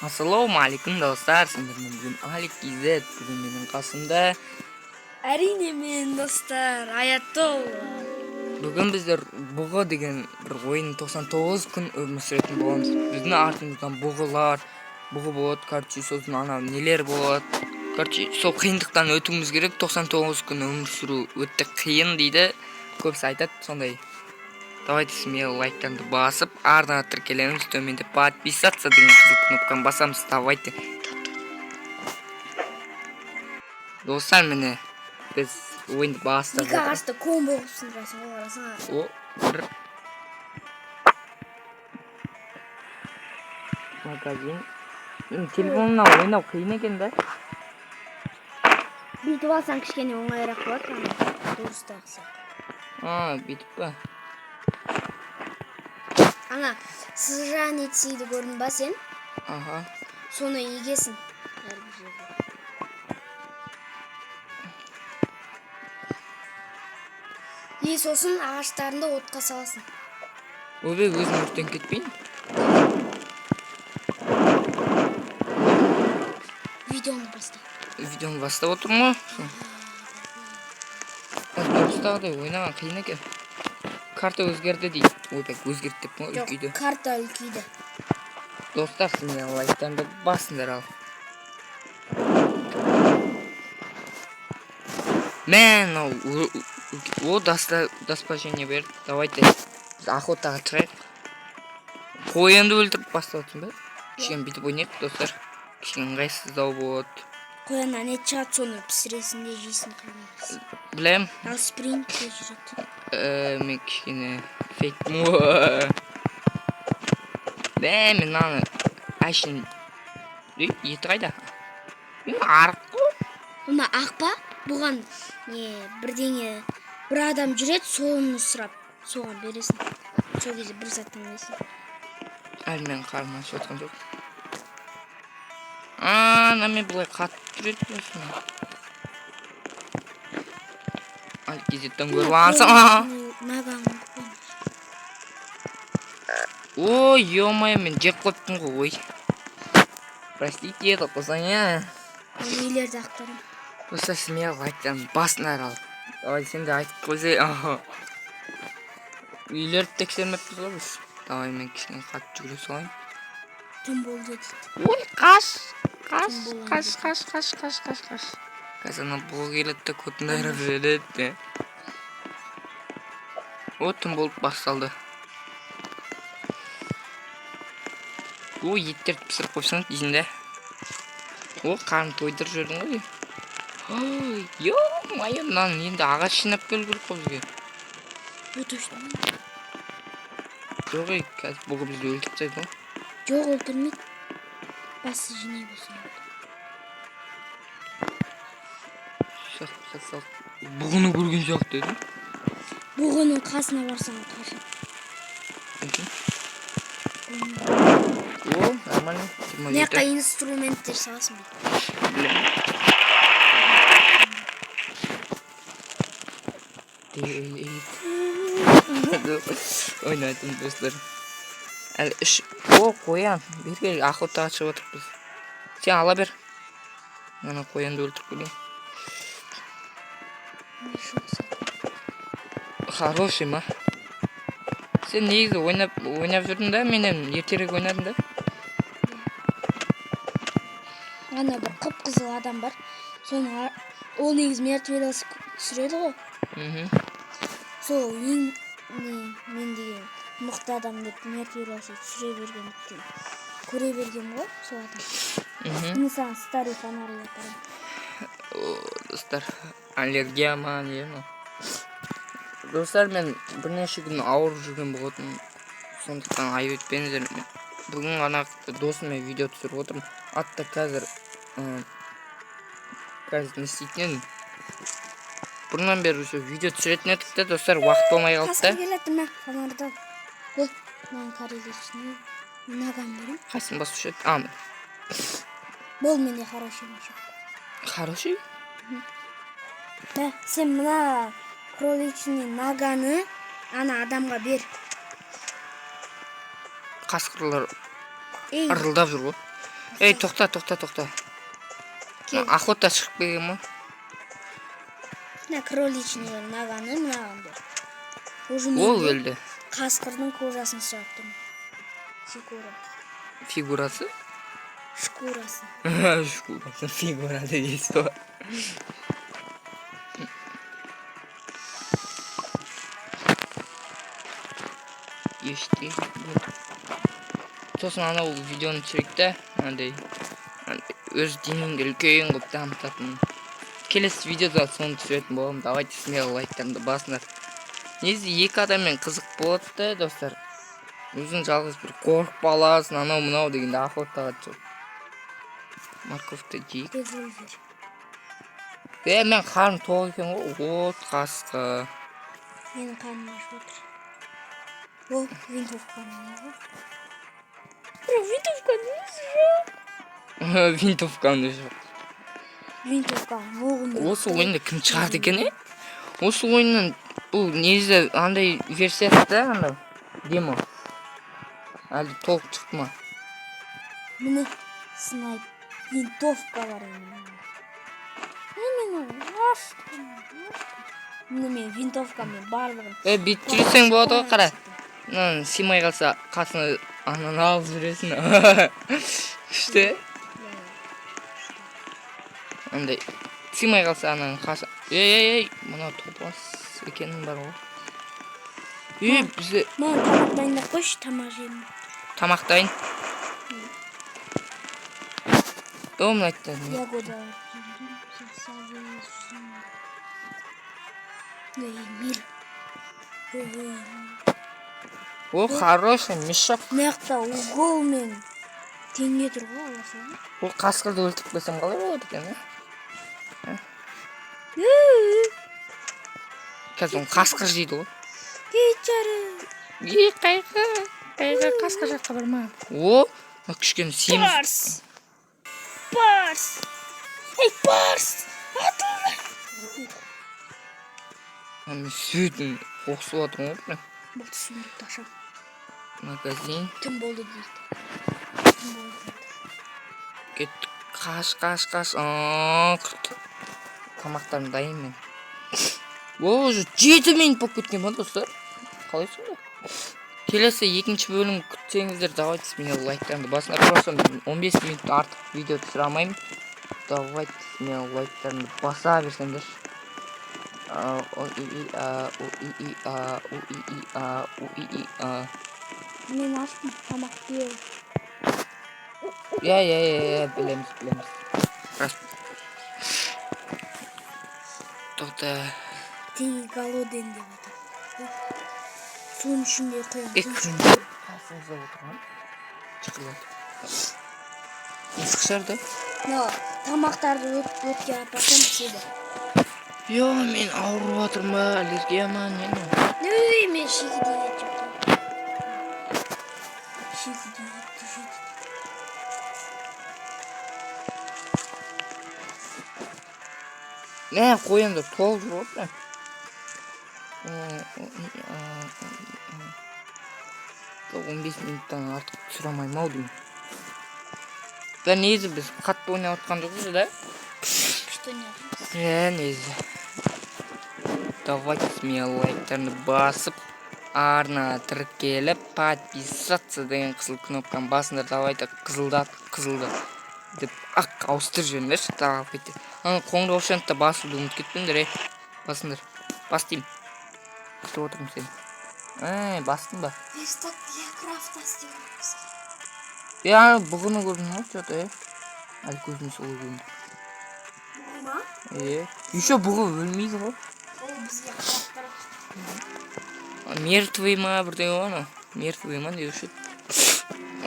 Ассалаумағалейкум, достар! Сендермен бүгін Алик KZ. Бүгін менің қасымда Әрине, мен, достар, Аятолла. Бүгін біздер бұғы деген бір ойын 99 күн өмір сүретін боламыз. Біздің артымыздан бұғылар, бұғы болады, короче, сосын ана нелер болады. Короче, сол қиындықтан өтуіміз керек. 99 күн өмір сүру өте қиын дейді. Көбісі айтады сондай. Давайте смело лайктарды басып, арнаға тіркелеміз, төменде подписаться деген қызыл кнопканы басамыз. Давайте. Достар, міне, біз ойынды бастап Екі жатырмыз. ағашты комбо қылып сындырасың ғой, қарасana. О, бір. Магазин. Телефоннан ойнау қиын екен да. Бүйтіп алсаң, кішкене оңайырақ болады ана дұрыстағы сияқты. А, бүйтіп па? Ана сжанецийді көрдің ба сен? Аха. Соны егесің әрбір жерде. И сосын ағаштарыңды отқа саласың. Ойбай, өзім өртеніп кетпейін. Видеоны баста. Видеоны бастап отырмын ғой. Дұрыстағыдай ойнаған қиын екен. Карта өзгерді дейді. Ойбай, өзгерді деп қой, Жоқ, үлкейді. карта үлкейді. Достар, сендер лайктарды басыңдар ал. Мә, мынау о даста даспажение берді. Давайте біз охотаға шығайық. Қоянды өлтіріп бастап отырсың ба? Кішкене бүйтіп ойнайық, достар. Кішкене ыңғайсыздау болады. Қояннан ет шығады, соны пісіресің де жейсің, қайнайсың. Білем, Ал спринтте жүреді. Мен кішкене фейк. Мә, мен мынаны әшейін. Ей, еті қайда? Мен арық қой. Мына ақ па? Бұған не бірдеңе, бір адам жүреді, соны сұрап, соған бересің. Сол кезде бір зат таңдайсың. Әлі менің қарным ашып жатқан жоқ. А, мына мен былай қатып жүреді екенсің. Ал кезеттен көріп алсам. Наган. Ой, ё-моё, мен жеп қойыппын ғой, ой. Простите, тоқсан. Үйлерді ақтарамын. Достар, смело лайктан басыңдар ал. Давай, сен де айтып қойсай. Үйлерді тексермеппіз ғой біз. Давай, мен кішкене қатты жүгіре салайын. Түн болды дейді. Ой, қаш! Қаш, Түн қаш, қаш, қаш, қаш, қаш, қаш. Қазір ана бұғы келеді де көтін айырып жібереді де. О, түн болып басталды. О, еттерді пісіріп қойсаң дейсің да. О, қарны тойдырып жібердің ғой. Ой, ё-моё, мынаны енді ағаш жинап келу керек қой бізге. О, точно. Жоқ, ей, қазір бұғы бізді өлтіріп тастайды ғой. Жоқ, өлтірмейді. Басы жинай болсын. Сақ, сақ, сақ. Бұғыны көрген сияқты едім. Бұғының қасына барсаң, қашады. О, нормально. Жиырма Мына жаққа жеті. инструменттер саласың бүйтіп. Білемін. Ойнайтын, достар. Әлі үш. О, қоян. Бері кел, охотаға шығып отырмыз. Сен ала бер. Ана қоянды өлтіріп келейін. Мешок сатып. Хороший ма? Сен негізі ойнап ойнап жүрдің да, менен ертерек ойнадың да? Ана бір қып қызыл адам бар. Соның ол негізі мертвый түсіреді ғой. Сол ең не мен деген мықты адам деп мертвый түсіре бергендіктен көре берген ғой сол адам. Мен саған старый фонарь апарамын. О, достар, аллергия ма, не ма? Достар, мен бірнеше күн ауырып жүрген болатын, сондықтан айып етпеңіздер. Мен бүгін ғана досыммен видео түсіріп отырмын. Атта қазір қазір не істейтін едім, бұрыннан бері уже видео түсіретін едік те, достар, уақыт болмай қалды Қасқыр да. келеді, мә, фонарьдан. Ой, мынаны корреличный наган беремін. Қайсысын басушы еді? А, міне. Бол, менде хороший мешок. Хороший. Мә, сен мына кроличный наганы ана адамға бер. Қасқырлар Ей, ырылдап жүр ғой. Ей, тоқта, тоқта, тоқта. Кел. Охота шығып келген ма? Мына кроличный ноганы мынаған бер. Уже Ол мен өлді. қасқырдың кожасын шығарып тұрмын. Фигура. Фигурасы? Шкурасын. Шкурасы, фигура дейсіз ғой. Ешті. Сосын анау видеоны түсірейік та, андай андай өз денеңді үлкен қылып дамытатын. Келесі видеода соны түсіретін боламын. Давайте смело лайктарыңды басыңдар. Негізі екі адаммен қызық болады да, достар. Өзің жалғыз бір қорқып аласың, анау мынау дегенде охотаға түсіп. Морковьты жейік. Револьвер. Е, мен қарным тоқ екен ғой. От қасқы. Менің қарным ашып отыр. Ол винтовканың ғой. Бірақ винтовканың өзі жоқ. Винтовканың өзі жоқ. Винтовканың оғын. Осы ойынды кім шығарды екен, е? Осы ойынның бұл негізі андай версиясы да, анау демо. Әлі толық шықты ма? Міне снайп винтовка бар енді. Міне аштым. Міне мен винтовкамен барлығын. Е, бүйтіп жүрсең болады ғой, қара. Мынаны сыймай қалса, қасына ананы алып жүресің. Күшті. Андай сыймай қалса ананың қасы. Ей, ей, ей, мынау топас екенің бар ғой. Ей, бізде Маған тамақ дайындап қойшы, тамақ жеймін. Тамақ дайын. О, мына айтты. Ягода. Ей, мир. Ой. О, хороший мешок. Мына жақта угол мен теңге тұр ғой, ала салайын. Бұл қасқырды өлтіріп қойсам қалай болады екен, ә? Қазір оны қасқыр жейді ғой. Бейшара. Е, қайғы, қайғы, қасқыр жаққа барма. О, мына кішкене семіз. Барс. Барс. Ей, барс. Атылды. А, мен сүтін қосып жатырмын ғой прям. Болды, сундукты ашамын. Магазин. Түн болды дейді. Түн болды дейді. Кеттік. Қаш, қаш, қаш. Аа, құрт. Тамақтарым дайын мен. О, уже 7 минут болып кеткен ба, достар? Қалай сонда? Келесі екінші бөлім күтсеңіздер, давайте смело лайктарыңды басыңдар. Просто мен 15 минут артық видео түсіре алмаймын. Давайте смело лайктарыңды баса берсеңдерші. А, о, и, и, а, у, и, и, а, у, и, и, а, у, и, и, а. Мен ашпын, тамақ бер. Иә, иә, иә, иә, білеміз, білеміз. Рас. Тоқта. Ты голоден деп жатыр. Судың ішінде құямын. Е, кім қасымызда отырған? Шықылады. Мысық шығар да? Мына тамақтарды өртке апарсам піседі. Йо, мен ауырып жатырмын ба, аллергия ма, не мынау? Үй, мен шикідей ет жеп тұрмын. Шикідей етті жейді. Мә, қояндар толып жүр ғой прям. О, о, и, а, о, и, а. 15 минуттан артық түсіре алмаймын ау деймін. Да, негізі біз қатты ойнап жатқан жоқпыз да? Күшті ойнадыңыз. Иә, негізі. Давайте смело лайктарыңды басып, арна тіркеліп, подписаться деген қызыл кнопканы басыңдар. Давайте қызылдат, қызылды деп ақ ауыстырып жіберіңдерші. Давайте. Ана қоңыраушаны да басуды ұмытып кетпеңдер, ей. Басыңдар. Бас деймін. Күтіп отырмын сені. Ай, бастың ба? Верстак для крафта істеуіміз. Е, ана бұғыны көрдің ғой, что-то, е? Әлі көзіме солай көрінді. Ма? Е, еще бұғы өлмейді ғой. Ол бізге қарап тұрады. Мертвый ма, бірдеңе ғой анау. Мертвый ма деуші еді.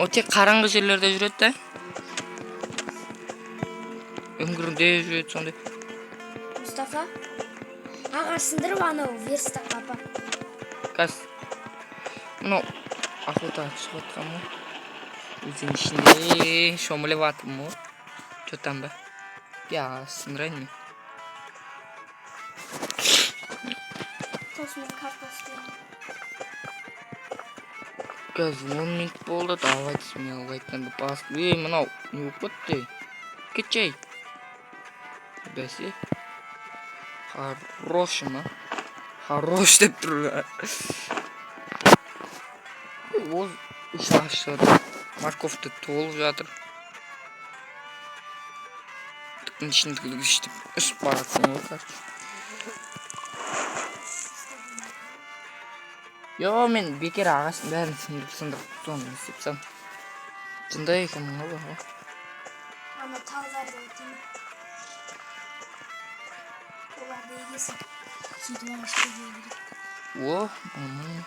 Ол тек қараңғы жерлерде жүреді да. Үңгірде жүреді сондай. Мұстафа, ағаш сындырып анау верстакқа апар. Қазір мынау охотаға шығып жатқан ғой. Өзен ішінде шомылып жатырмын ғой. Че там ба? Я сындырайын мен. Сосын мен карта істеймін. Қазір 10 минут болды. Давайте смело лайктарды басып. Ей, мынау не болып кетті? Кетші, ей. Бәсе. Хороший ма? Хорош деп тұр. Ол үш ағаш жатыр. Морковь ты толып жатыр. Түктің ішін деп ұшып баратсың ғой, короче. Йо, мен бекер ағаштың бәрін сындырып сындырып соны не істеп тастадым. Жындай екенмін ғой бар ғой. Ана талдарды өтеме. Оларды егесің. Сөйтіп ағаш көбейе береді. О, нормально.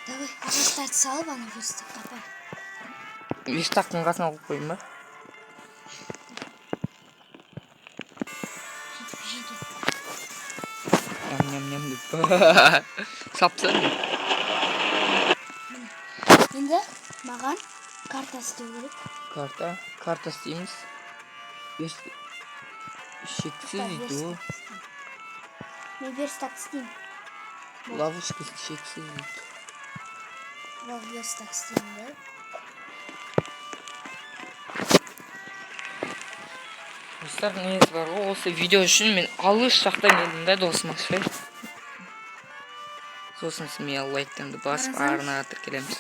Давай, ағаштарды салып ана верстакқа апар. Верстактың қасына қойып қояйын ба? Сөйтіп жейді. Ням ням ням деп. Салып тастадым. Енді маған карта істеу керек. Карта. Карта істейміз. Шексіз Карта, дейді ғой. верстак істеймін. Мен верстак істеймін. Ловушка шексіз дейді. Ол верстак істеймін да. Достар, негізі бар ғой, осы видео үшін мен алыс жақтан келдім да досыма ше. Сосын смело лайктарды басып Қарасаңыз. арнаға тіркелеміз.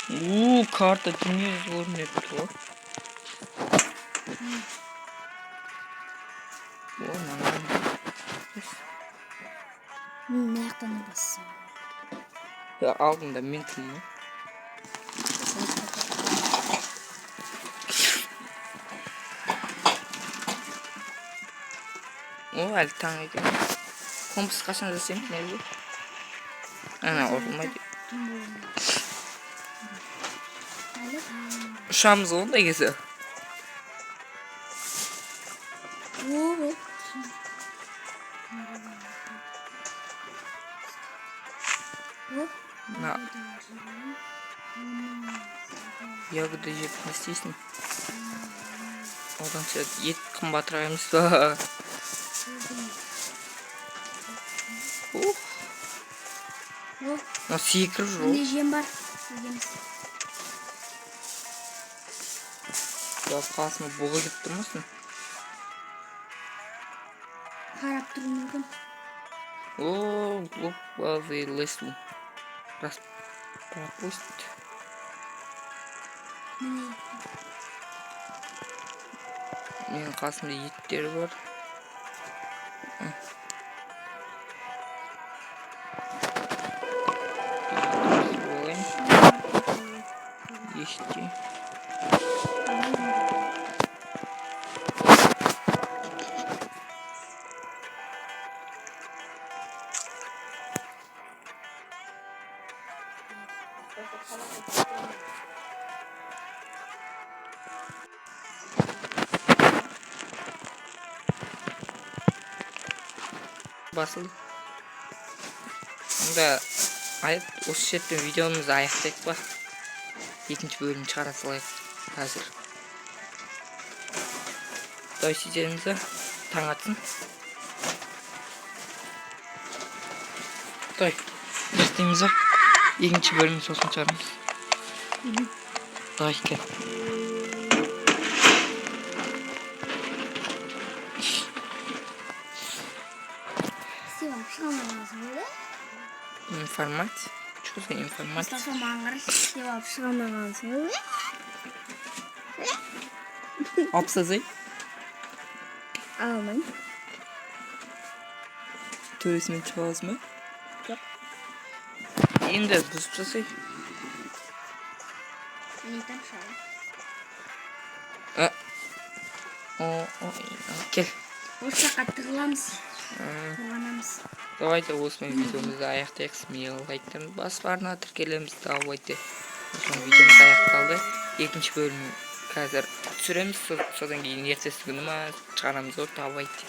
У, карта дүниежүзі көрініп тұр ғой. О, нормально. Мен мына жақтан да бассам. Я, алдында мен тұрмын ғой. Сосын О, әлі таң екен. Компас қашан жасаймыз негізі? Ана, ұрылмайды. Түн болғанда. Әлі таң. Ұшамыз ғой ондай кезде. О, о. О. Мына ягода жеп не істейсің? Одан түседі. Ет қымбатырақ емес па? Ух, О, мынау секіріп жүр ғой. міне жем бар. Егеміз. Я, қасыма бұғы келіп тұрмасын? Қарап тұруы мүмкін. О, глупый лесу. Раз пропустит. Міне. Менің қасымда еттер бар. Болайын. Еште. Басылды. Онда осы жерден видеомызды аяқтайық па? Екінші бөлім шығара салайық қазір. Давай сөйтеміз да, таң атсын. Давай, не істейміз ба? Екінші бөлім сосын шығарамыз. Давай, кел. Істеп алып шыға алмай қаласың ғой да? Информация? Что за информация? Мұстафа, маған қарашы, істеп алып шыға алмай қаласың ғой. Алып тастасай. Ала алмаймын. Төбесімен шыға аласың ба? Жоқ. Енді бұзып тастай. Мен там шығамын. А. О, о, кел. Осы жаққа тығыламыз. Қорғанамыз. Давайте осымен видеомызды аяқтайық. Смело лайктан басып арнаға тіркелеміз. Давайте. Осымен видеомыз аяқталды. Екінші бөлім қазір түсіреміз. Содан кейін ертесі күні ма шығарамыз ғой. Давайте.